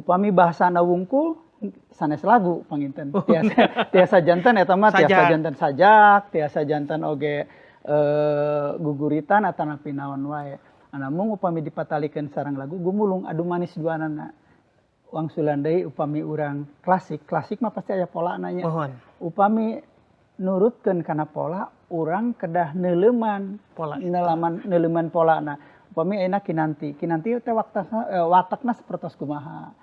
Upami bahasana wungkul sanes lagu panginten. Tiasa tiasa janten eta mah tiasa Sajak. Janten sajak, tiasa janten oge guguritan atanapi naon wae. Namun upami dipatalikeun sareng lagu gumulung adu manis duanana. Wangsulan deui upami urang klasik, klasik mah pasti aya polana nya. Upami nurutkeun kana pola, urang kedah neuleuman pola eta. Neuleuman polana. Upami ayeuna Kinanti, Kinanti teh watakna sapertos kumaha.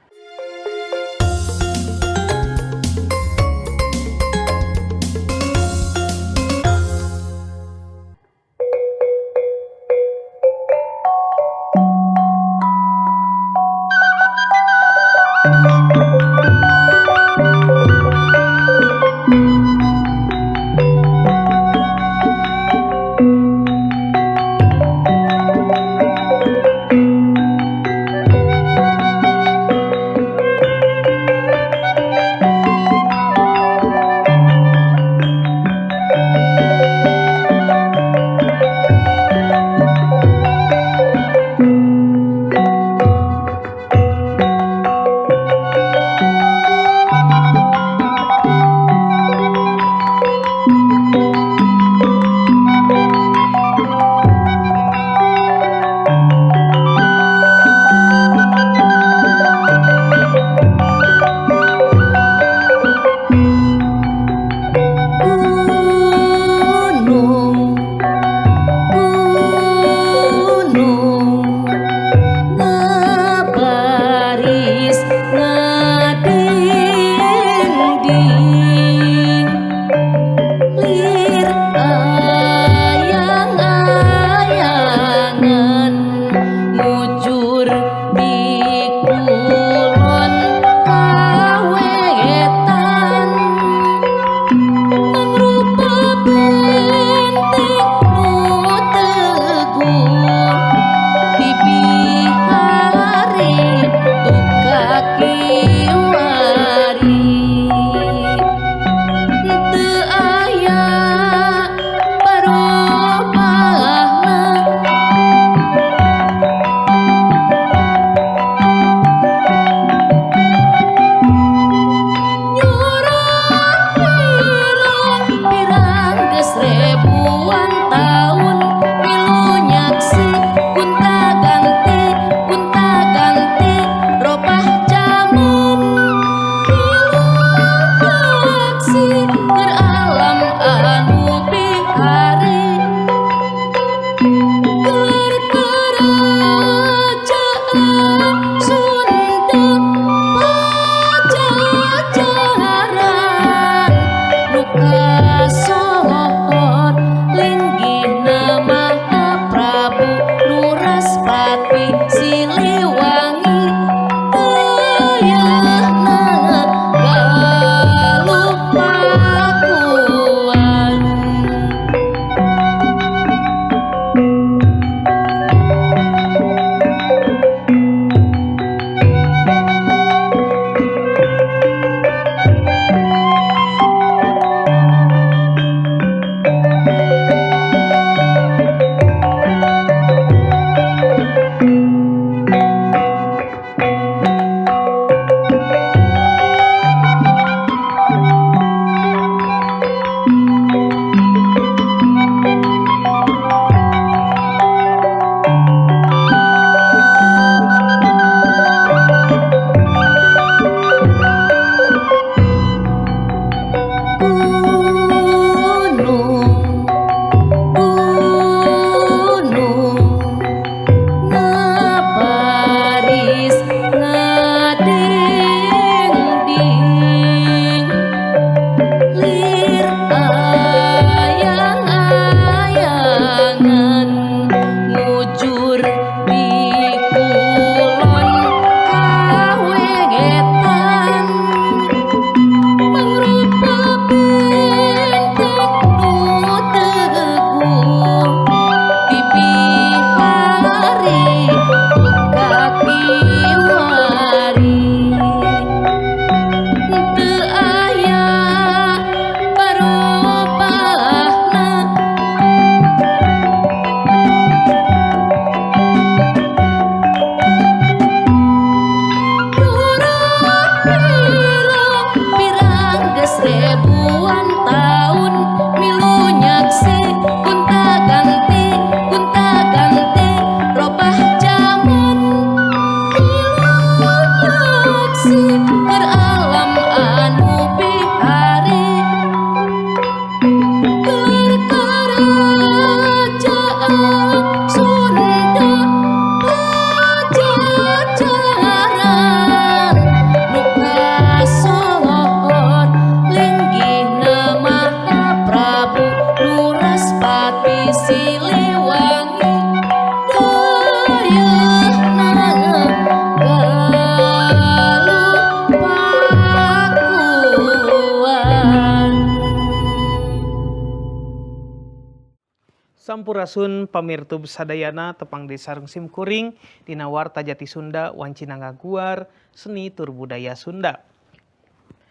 Sampurasun pamirtub sadayana, tepang deui sareng sim kuring dina Warta Jati Sunda, wancina ngaguar seni tur budaya Sunda.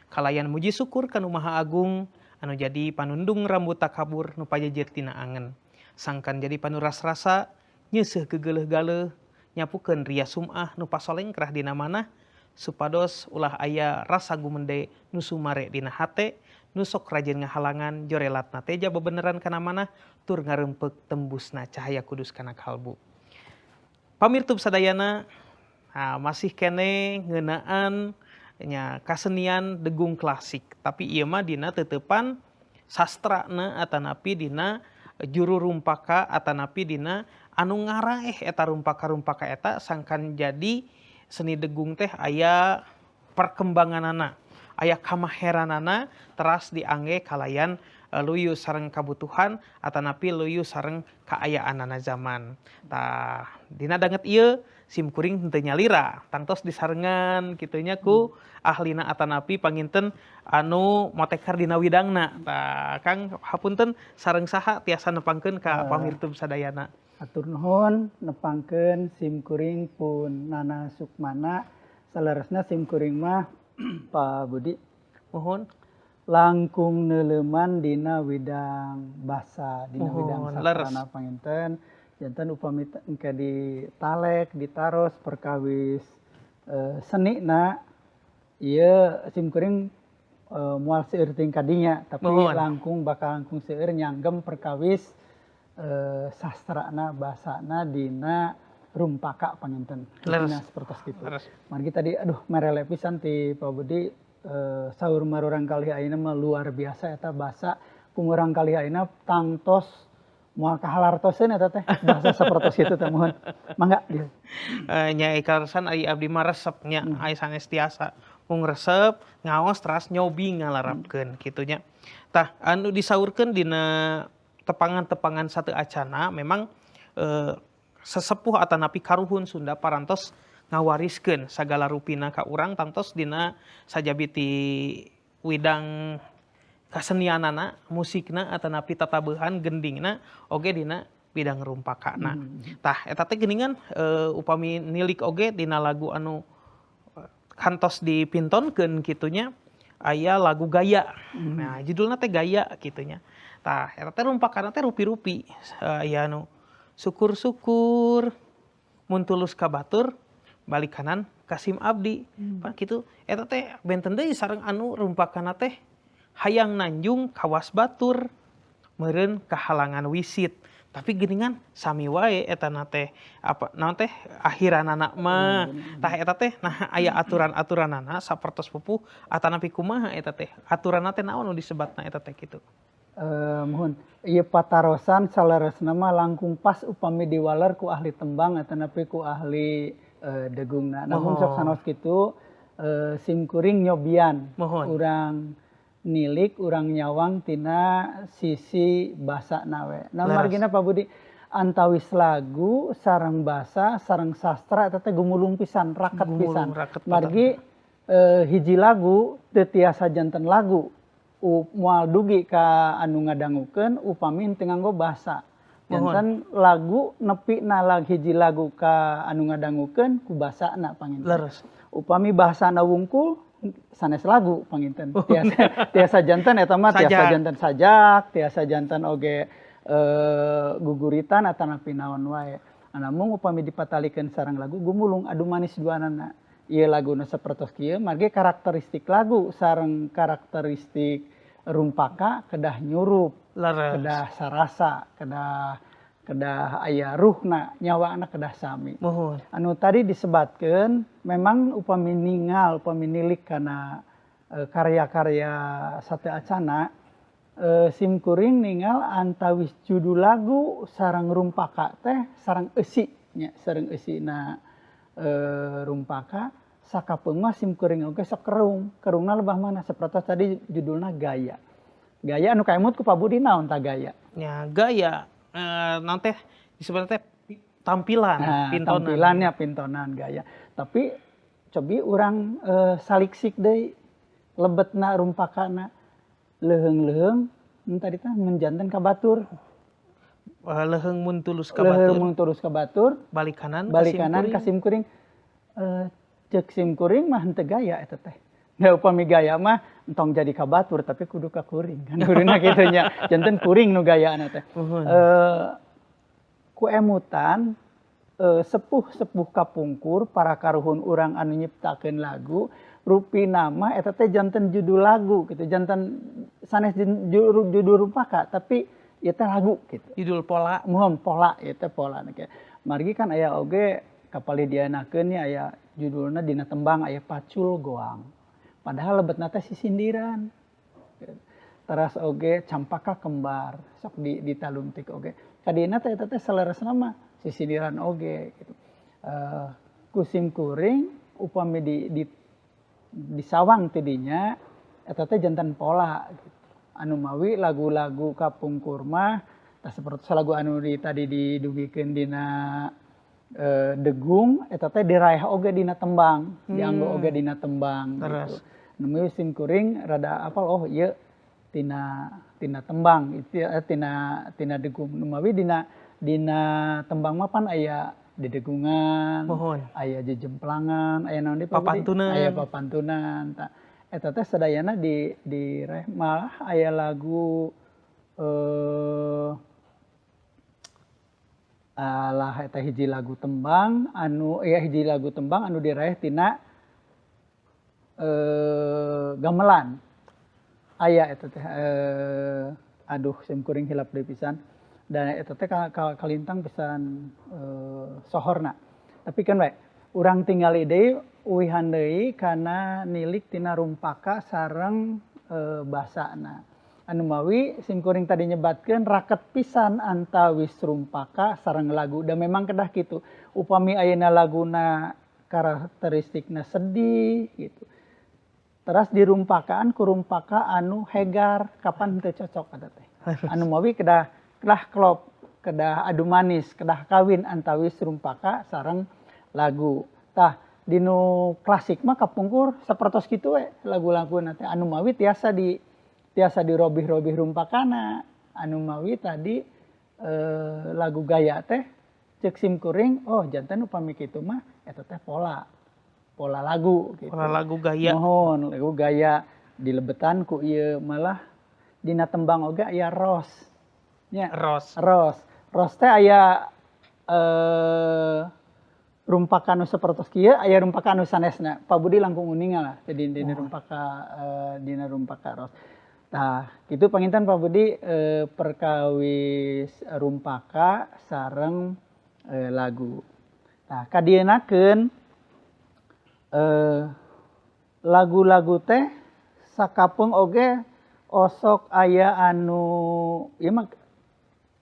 Kalayan muji syukur kanu Maha Agung anu jadi panundung rambut takabur nu pajejer tina angen. Sangkan jadi panuras rasa nyeuseuh gegeleuh galeuh, nyapukeun ria sum'ah nu pasolengkrah dina manah, supados ulah aya rasa gumende nu sumare dina hate nu sok rajin ngahalangan jorelatna teja bebeneran kana manah tur ngarempek tembusna cahaya kudus kana kalbu. Pamirtub sadayana, nah, masih keneh ngeunaan nya kasenian degung klasik, tapi ieu mah dina teuteupan sastrana atanapi dina juru rumpaka atanapi dina anu ngaraeh eta rumpaka-rumpaka eta sangkan jadi seni degung teh aya perkembanganana, aya kamaheranana, teras diangge kalayan luyu sareng kabutuhan atanapi luyu sareng kaayaanana zaman. Tah, dina danget ieu sim kuring henteu nyalira, tangtos disarengan kitu nya ku ahlina atanapi panginten anu motekar dina widangna. Tah, Kang, hapunten, sareng saha tiasa nepangkeun ka pamirtub sadayana? Hatur nuhun nepangkeun, sim kuring pun Nana Sukmana. Saleresna sim kuring mah, Pak Budi, Muhun. langkung neuleuman dina widang basa, dina widang sastrana panginten. Janten upami engke ditalek, ditaros perkawis seni na ieu, sim kuring moal seueur teuing kadinya, tapi langkung bakal langkung seueur nyanggem perkawis sastrana, basana dina rumpaka panginten. Dina sapertos kitu. Margi tadi, aduh, merele pisan ti Pak Budi, saur marurang kalih ayeuna mah luar biasa eta basa kumurang kalih ayeuna, tangtos moal kahalartoseun eta teh bahasa sapertos kitu teh. Muhun, mangga dieu. Nya kaleresan ari abdi mah resep nya, aya sanes tiasa mung resep ngaos teras nyobi ngalarapkeun kitu nya. Tah, anu disaurkeun dina tepangan-tepangan satu acana memang sesepuh atanapi karuhun Sunda parantos ngawariskeun sagala rupina ka urang, tangtos dina sajabi ti widang kasenianana, musikna atanapi tatabehan gendingna, oge dina bidang rumpakana. Tah, eta teh geuningan upami nilik oge dina lagu anu kantos dipintonkeun kitu nya, aya lagu Gaya. Nah, judulna teh Gaya kitu nya. Tah, eta teh rumpakana teh rupi-rupi. Aya anu syukur-syukur mun tulus ka batur balik kanan ka sim abdi. Pan kitu eta teh benten deui sareng anu rumpakana teh hayang nanjung kawas batur meureun kahalangan wisit. Tapi geuningan sami wae etana teh, apa naon teh akhiranana mah. Tah, eta teh nah aya aturan-aturanana sapertos pupuh atanapi kumaha eta teh? Aturanna teh naon nu disebatna eta teh kitu? Muhun, ieu patarosan saleresna mah langkung pas upami diwaler ku ahli tembang atanapi ku ahli degungna. Namun sok sanaos kitu, sim kuring nyobian urang nilik, urang nyawang tina sisi basana we. Nah, margina Pak Budi, antawis lagu sareng basa sareng sastra eta teh gumulung pisan, raket pisan. Gumulung raket. Margi hiji lagu teu tiasa janten lagu, moal dugi ka anu ngadangukeun upami teu nganggo basa. Janten lagu nepi na hiji lagu ka anu ngadangukeun ku basana panginten. Upami bahasana wungkul sanes lagu panginten. Tiasa, tiasa janten eta mah tiasa Sajak. Janten sajak, tiasa janten oge guguritan atanapi naon wae. Namun upami dipatalikeun sareng lagu, gumulung adu manis duanana. Ieu laguna sapertos kieu, margi karakteristik lagu sareng karakteristik rumpaka kedah nyurup, kedah sarasa, kedah kedah aya ruhna, nyawana kedah sami. Anu tadi disebatkeun memang upami ningal, upami nilik kana karya-karya sateuacana, sim kuring ningal antawis judul lagu sareng rumpaka teh sareng eusi nya, sareng eusina rumpaka sakapeung mah sim kuring oge sok kerung. Kerungna lebah mana? Sapertos tadi judulna Gaya. Gaya anu kaemut ku Pak Budi naon tah gaya? Ya, gaya naon teh disebutna teh tampilan, Nah, pintonan. Tampilannya pintonan gaya. Tapi cobi urang saliksik deui lebetna rumpakana, leuheung-leuheung nu tadi teh mun janten ka batur. Leuheung mun tulus ka batur. Leuheung mun tulus ka batur. Balik kanan ka simkuring. Ceuk simkuring mah henteu gaya eta teh. Da upami gaya mah entong jadi ka batur tapi kudu ka kuring kan kuduna kitu nya. Janten kuring nu gayaana teh. Ku emutan sepuh-sepuh kapungkur para karuhun urang anu nyiptakeun lagu rupina mah eta teh janten judul lagu gitu, janten sanes judul rumpaka tapi ieu teh lagu gitu. Judul pola. Muhun pola ieu teh pola. Margi kan aya oge kapalih dianakeun nya aya judulna dina tembang aya Pacul Goang. Padahal lebetna teh sisindiran. Teras oge Campaka Kembar sok ditalungtik oge. Kadieuna teh eta teh saleresna mah sisindiran oge gitu. Ku simkuring upami di disawang tidinya eta teh janten pola gitu. Anu mawi lagu-lagu kapungkur mah tah sapertos lagu anu tadi didugikeun dina degung eta teh diraeh oge dina tembang, dianggo oge dina tembang gitu. Anu mawi simkuring rada apal oh ieu tina tembang itu tina degung. Nu mawi dina tembang mah pan aya dedegungan, aya jejemplangan, aya naon deui papantunan, aya papantunan. Tah eta teh sadayana di malah aya lagu alah eta hiji lagu tembang anu ya hiji lagu tembang anu diraeh tina gamelan. Aya eta teh aduh simkuring hilap deui pisan. Dan eta teh kalintang pisan sohorna. Tapi kan we urang tingali deui uihan deui kana nilik tina rumpaka sareng basana. Anu mawi simkuring tadi nyebatkeun raket pisan antawis rumpaka sareng lagu. Da memang kedah kitu. Upami ayeuna laguna karakteristikna sedih gitu. Teras dirumpakaan ku rumpaka anu hegar kapan teu cocok eta teh. Anu mawi kedah klop, kedah adu manis, kedah kawin antawis rumpaka sareng lagu. Tah dinu klasik mah kapungkur sapertos kitu we lagu-laguna teh anu mawi tiasa dirobih-robih rumpakana. Anu mawi tadi lagu gaya teh ceuk simkuring oh janten upami kitu mah eta teh pola lagu gitu. Pola lagu gaya. Mohon lagu gaya dilebetan ku ieu malah dina tembang oge aya ros. Nya ros. Ros teh aya rumpaka nu sapertos kieu, aya rumpaka nu sanesna. Pak Budi langkung uninga lah jadi dina rumpaka dina rumpaka ros. Tah, kitu panginten Pak Budi perkawis rumpaka sareng lagu. Tah, kadieunakeun lagu-lagu teh sakapeung oge osok aya anu ieu mah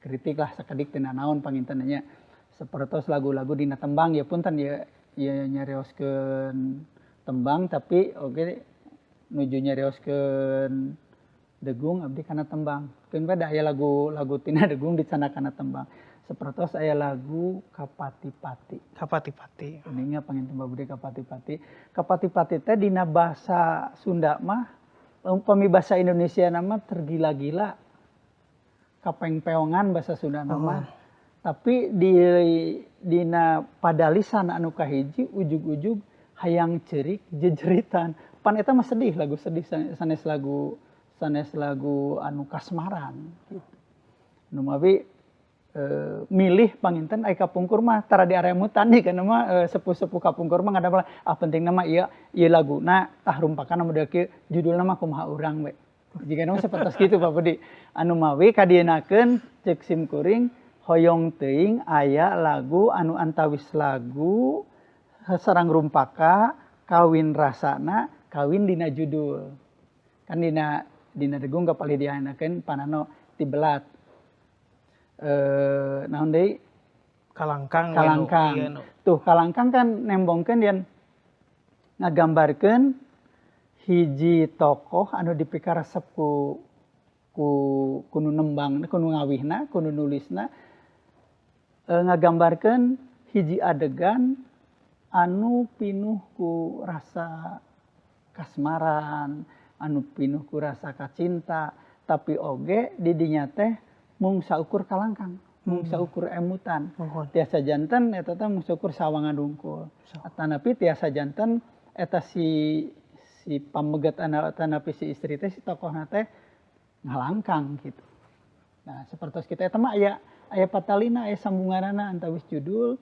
kritik lah sakedik teu nanaon panginten nya. Sapertos lagu-lagu dina tembang ya punten ya nyarioskeun tembang tapi oge nuju nyarioskeun degung abdi kana tembang. Keun bae da aya lagu-lagu tina degung dicana kana tembang. Sapertos aya lagu Kapati-pati. Kapati-pati. Uninga panginten Pak Budi Kapati-pati. Kapati-pati teh dina bahasa Sunda mah upami bahasa Indonesia nama tergila-gila. Kapengpeongan bahasa Sunda nama. Tapi di dina padalisan anu kahiji ujug-ujug hayang ceurik jejeritan. Pan eta mah sedih lagu sedih sanes lagu anu kasmaran gitu. Nu mawi milih panginten ai kapungkur mah tara diaremutan nih kana mah sepuh-sepuh kapungkur mah ngadamel ah pentingna mah ieu laguna tah rumpakana model kieu judulna mah kumaha urang we. Jigana mah sapertos kitu Pak Budi. Anu mawi kadienakeun ceuk simkuring hoyong teuing aya lagu anu antawis lagu sareng rumpaka kawin rasana kawin dina judul. Kan dina degung kapalih dianakeun panano tibelat. Naon deui? Kalangkang. Kalangkang. Tuh kalangkang kan nembongkeun yen ngagambarkeun hiji tokoh anu dipikaresep ku nu nembang, ku nu ngawihna, ku nu nulisna ngagambarkeun hiji adegan anu pinuh ku rasa kasmaran, anu pinuh ku rasa kacinta, tapi oge di dinya teh mung saukur kalangkang. Mung saukur emutan. Tiasa janten eta teh mung saukur sawangan wungkul. Atanapi tiasa janten eta si si pameget atanapi si istri teh, si tokohna teh ngalangkang gitu. Nah, sapertos kita eta mah aya aya patalina, aya sambunganana antawis judul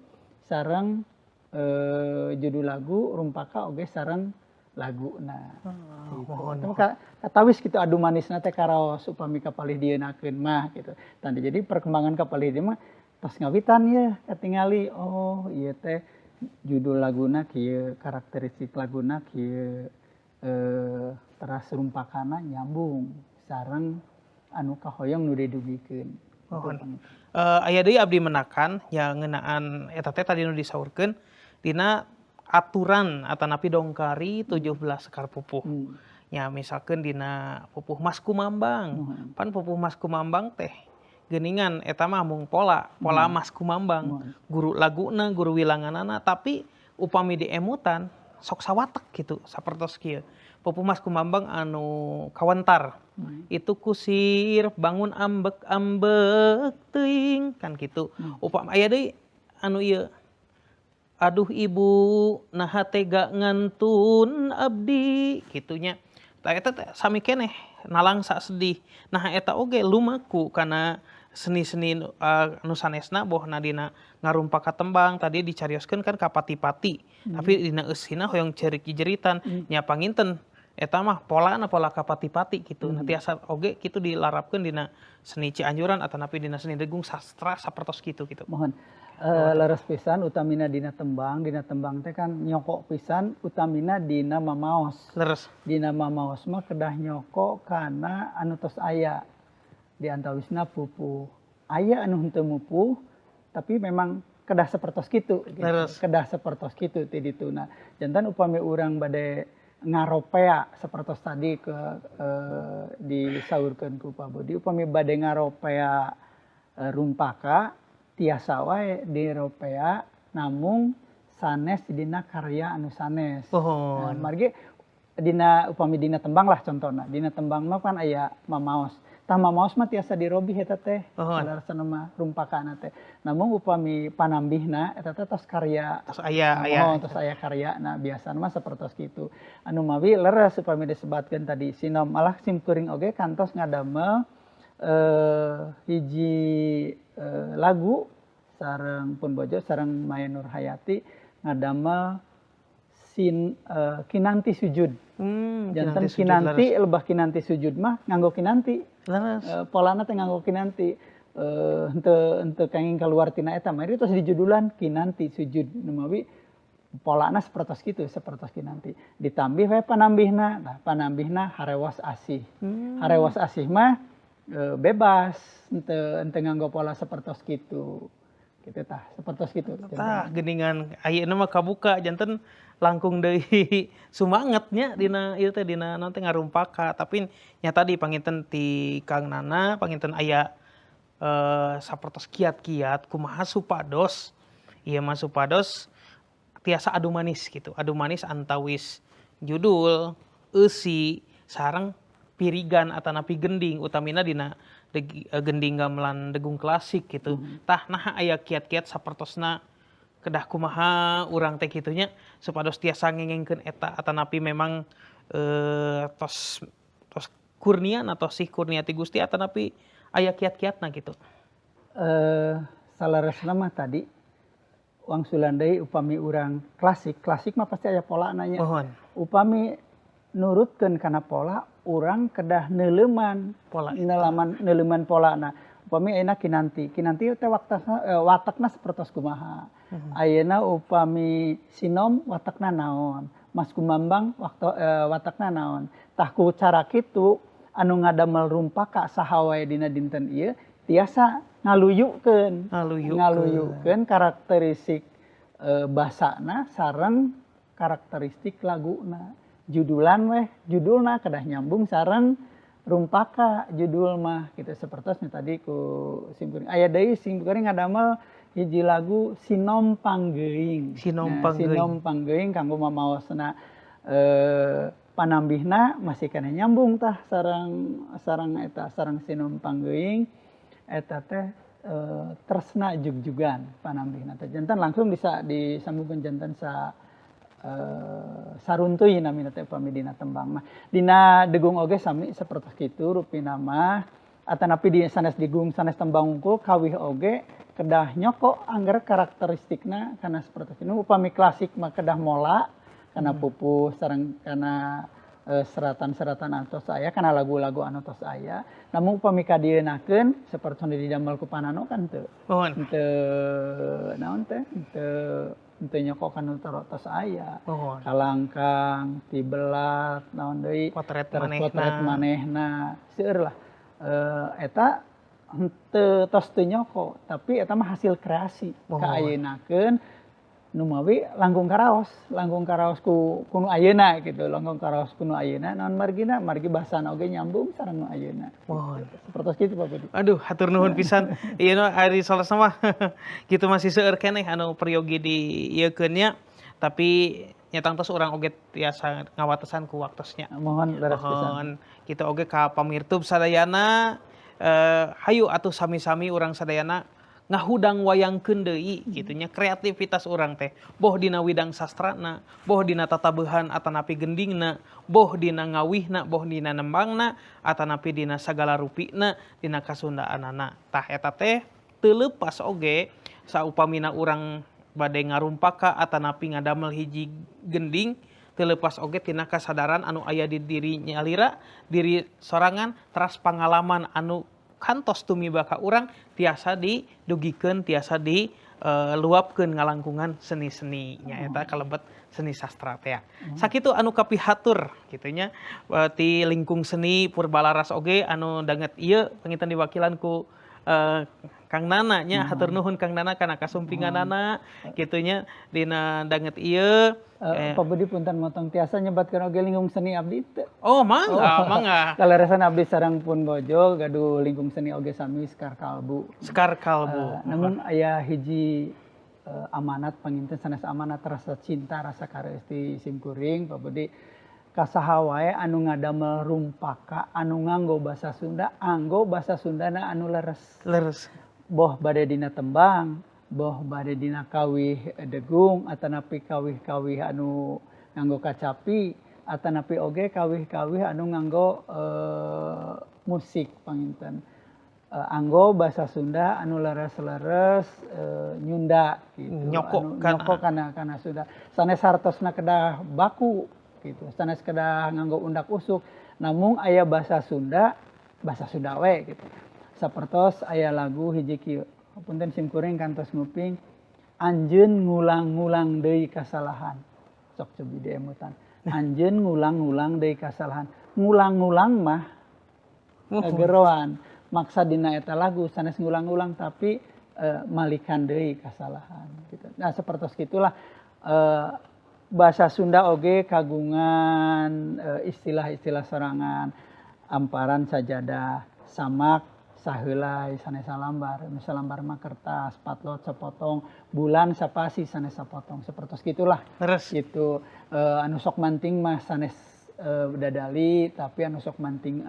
sareng judul lagu, rumpaka oge sareng laguna. Gitu. Mohon. Eta mah katawis gitu adu manisna teh karaos upami kapalih dieunakeun mah gitu. Tadi jadi perkembangan kapalih dieu mah tos ngawitan ye katingali, oh ieu teh judul laguna kieu, karakteristik laguna kieu, teras rumpakana nyambung sareng anu kahoyong nu didugikeun. Mohon. Aya deui abdi menakan ya ngeunaan eta teh tadi nu disaurkeun dina aturan atanapi dongkari 17 sekar pupuh. Ya misalkan dina pupuh Mas Kumambang. Pan pupuh Mas Kumambang teh geuningan eta mah mung pola, pola Mas Kumambang. Guru laguna, guru wilanganana, tapi upami diemutan sok sawatek gitu sapertos kieu. Pupuh Mas Kumambang anu kawentar. Itu kusir bangun ambek-ambek teuing kan gitu. Upami aya deui anu ieu, aduh ibu naha tega ngantun abdi gitunya. Tah eta teh sami keneh nalangsa sedih. Nah eta oge lumaku kana seni-seni anu sanesna, bohna dina ngarumpak tembang tadi dicarioskeun kan ka pati-pati. Tapi dina eusina hoyong ceurik jejeritan nya panginten eta mah polana pola ka pati-pati gitu. Nah, tiasa oge kitu dilarapkeun dina seni Cianjuran atanapi dina seni degung sastra sapertos kitu gitu. Mohon. Leres pisan utamina dina tembang, dina tembang teh kan nyokok pisan utamina dina mamaos. Dina mamaos mah kedah nyokok kana anu tos aya. Di antawisna pupuh. Aya anu henteu mupuh tapi memang kedah sapertos kitu gitu. Kedah sapertos kitu ti dituna. Janten upami urang bade ngaropea sapertos tadi ke disaurkeun ku Pak Budi, upami bade ngaropea rumpaka tiasa wae diropea namung sanes dina karya anu sanes. Nah, margi dina upami dina tembang lah contohna. Dina tembang mah kan aya mamaos. Tah mamaos mah tiasa dirobih eta teh. Salarasna mah rumpakana teh. Namung upami panambihna eta teh tos karya. Tos aya, aya. Oh, tos aya karya. Nah, biasana mah sapertos kitu. Anu mawi leres upami disebatkeun tadi sinom, malah simkuring oge kantos ngadamel hiji lagu sareng pun bojo sareng Maya Nur Hayati, ngadamel sin Kinanti Sujud. Janten Kinanti Sujud, Kinanti, leres. Lebah Kinanti Sujud mah nganggo Kinanti. Polana teh nganggo Kinanti. Henteu henteu kenging keluar tina eta mah terus dijudulan Kinanti Sujud. Nu mawi polana sapertos kitu, sapertos Kinanti. Ditambih we panambihna. Nah, panambihna Harewas Asih. Harewas Asih mah bebas, henteu henteu nganggo pola sapertos kitu. Kitu tah, sapertos kitu. Tah geuningan ayeuna mah kabuka janten langkung deui sumangetnya dina ieu teh, dina naon teh, ngarumpaka. Tapi nya tadi panginten ti Kang Nana panginten aya sapertos kiat-kiat kumaha supados ieu mah supados tiasa adu manis gitu, adu manis antawis judul, eusi, sareng pirigan atanapi gending, utamina dina gending gamelan degung klasik gitu. Tah naha aya kiat-kiat sapertosna kedah kumaha urang teh kitu nya supados tiasa ngengengkeun eta, atanapi memang tos tos kurnian atau sih kurnia ti Gusti atanapi aya kiat-kiatna gitu? Saleresna mah tadi wangsulan deui, upami urang klasik, klasik mah pasti aya polana nya. Upami nurutkeun kana pola, urang kedah neuleuman pola eta. Neulaman neuleuman polana. Upami ayeuna Kinanti, Kinanti teh waktasna watakna sapertos kumaha. Ayeuna upami sinom watakna naon, Mas Kumambang waktu watakna naon. Tah ku cara kitu anu ngadamel rumpaka saha wae dina dinten ieu tiasa ngaluyukeun. Ngaluyukeun. Ngaluyukeun karakteristik basana sareng karakteristik laguna. Judulan weh, judulna kedah nyambung sareng rumpaka judul mah gitu, sapertosnya tadi ku simkuring. Aya deui simkuring ngadamel hiji lagu Sinom Panggeuing. Sinom Nah, Panggeuing. Sinom Panggeuing kanggo mamaosna panambihna masih keneh nyambung tah sareng sareng eta, sareng Sinom Panggeuing eta teh. Tresna jugjugan panambihna teh janten langsung bisa disambungkeun, janten sa saruntuy namina teh upami dina tembang mah. Dina degung oge sami sapertos kitu rupina mah, atanapi di sanes degung, sanes tembang wungkul, kawih oge kedah nyoko angger karakteristikna kana sapertos kitu. Upami klasik mah kedah mola kana pupuh sareng kana seratan-seratan anu tos aya, kana lagu-lagu anu tos aya. Namun upami kadieunakeun sapertos nu didamel ku Panano kan teu teu naon teh, teu teu nyoko kana tos aya. Kalangkang, tibelat, naon deui, potret terus manehna. Potret manehna seueur lah. Eta henteu tos teu nyoko, tapi eta mah hasil kreasi kaayeunakeun numawi langkung karaos ku ku nu ayeuna gitu, langkung karaos ku nu ayeuna. Naon margina? Margi bahasana oge nyambung sareng nu ayeuna. Muhun. Sapertos kitu, Pak Budi. Aduh, hatur nuhun pisan. Ieu nu ari salasna mah kitu masih seueur keneh anu peryogi di ieukeun nya. Tapi nya tangtos urang oge tiasa ngawatesan ku waktosnya. Mohon, leres pisan. Mohon kitu oge ka pamirtub sadayana, hayu atuh sami-sami urang sadayana ngahudang wayangkeun deui kitu nya kreativitas urang teh, boh dina widang sastrana, boh dina tatabeuhan atanapi gendingna, boh dina ngawihna, boh dina nembangna, atanapi dina sagala rupina dina kasundaanana. Tah, eta teh teu leupas oge saupamina urang bade ngarumpaka atanapi ngadamel hiji gending, teu leupas oge tina kasadaran anu aya di diri nyalira, diri sorangan, teras pangalaman anu kantos tumiba ka urang tiasa didugikeun, tiasa di luapkeun ngalangkungan seni-seni nyaeta kalebet seni sastra teh. Sakitu anu kapihatur kitu nya ti lingkung seni Purbalaras oge anu danget ieu panginten diwakilan ku Kang Nana nya. Hatur nuhun, Kang Nana, kana kasumpinganana kitu nya dina danget ieu. Pak Budi, punten motong, tiasa nyebatkeun oge lingkung seni abdi teu? Oh, mangga, mangga. Kaleresan abdi sareng pun bojo gaduh lingkung seni oge sami, Sekar Kalbu. Sekar Kalbu. Namun aya hiji amanat panginten, sanes amanat, rasa cinta, rasa kareueus ti simkuring, Pak Budi, kasaha wae anu ngadamel rumpaka anu nganggo basa Sunda, anggo basa Sundana anu leres. Leres. Boh bade dina tembang, boh bade dina kawih degung, atanapi kawih-kawih anu nganggo kacapi, atanapi oge kawih-kawih anu nganggo musik panginten, anggo bahasa Sunda anu leres-leres, nyunda gitu. Nyoko anu kana. Nyoko kana kana Sunda. Sanes hartosna kedah baku gitu, sanes kedah nganggo undak usuk, namung aya bahasa Sunda, bahasa Sunda we gitu. Sapertos aya lagu hiji kieu, punten simkuring kantos nguping, "Anjeun ngulang-ngulang deui kasalahan." Sok cobi diemutan, "Anjeun ngulang-ngulang deui kasalahan." Ngulang-ngulang mah geroan maksa dina eta lagu sanes ngulang-ngulang, tapi malikan deui kasalahan gitu. Nah, sapertos gitulah, bahasa Sunda oge kagungan istilah-istilah sorangan, amparan sajadah, samak saheulai sanes salambar, nu salambar mah kertas, patlot sapotong, bulan sapasi sanes sapotong, sapertos gitulah. Leres. Gitu. Anu sok manting mah sanes dadali, tapi anu sok manting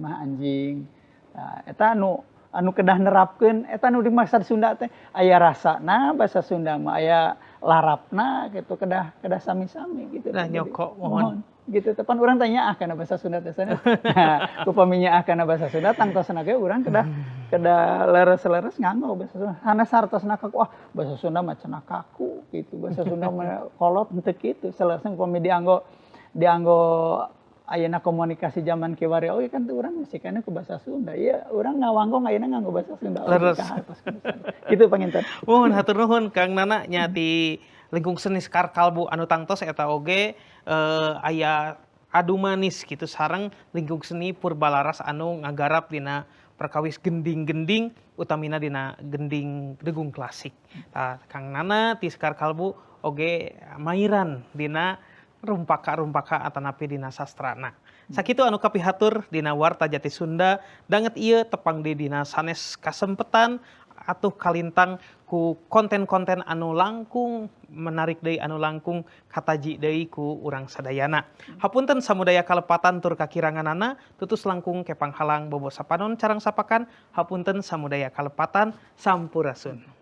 mah anjing. Nah, eta anu anu kedah nerapkeun eta anu dimaksud Sunda teh aya rasana, bahasa Sunda mah aya larapna gitu, kedah kedah sami-sami gitu. Nah, Jadi, nyoko mohon. Gitu tepan urang tanya ah kana bahasa Sunda teh sanes. Nah, upami nyaah kana bahasa Sunda, tangtosna ge urang kedah kedah leres-leres nganggo bahasa Sunda. Sanes hartosna kaku, "Wah, bahasa Sunda mah cenah kaku," gitu. "Bahasa Sunda mah kolot," henteu kitu. Saleresna upami dianggo dianggo ayeuna komunikasi zaman kiwari oge kan teu urang masih keneh ku bahasa Sunda. Ieu urang ngawanggong ayeuna nganggo bahasa Sunda oge Leres. Ka hartos. Kitu panginten. Muhun, hatur nuhun, Kang Nana nya ti lingkung seni Sekar Kalbu anu tangtos eta oge aya adu manis gitu sareng lingkung seni Purbalaras anu ngagarap dina perkawis gending-gending, utamina dina gending degung klasik. Tah, Kang Nana ti Sekar Kalbu oge mairan dina rumpaka-rumpaka atanapi dina sastrana. Sakitu anu kapihatur dina Warta Jati Sunda danget ieu, tepang di dina sanes kasempetan. atuh kalintang ku konten-konten anu langkung menarik deui, anu langkung kataji deui ku urang sadayana. Hapunten samudaya kalepatan tur kakiranganana, tutus langkung kepang halang bobo sapanon carang sapakan. Hapunten samudaya kalepatan, sampurasun.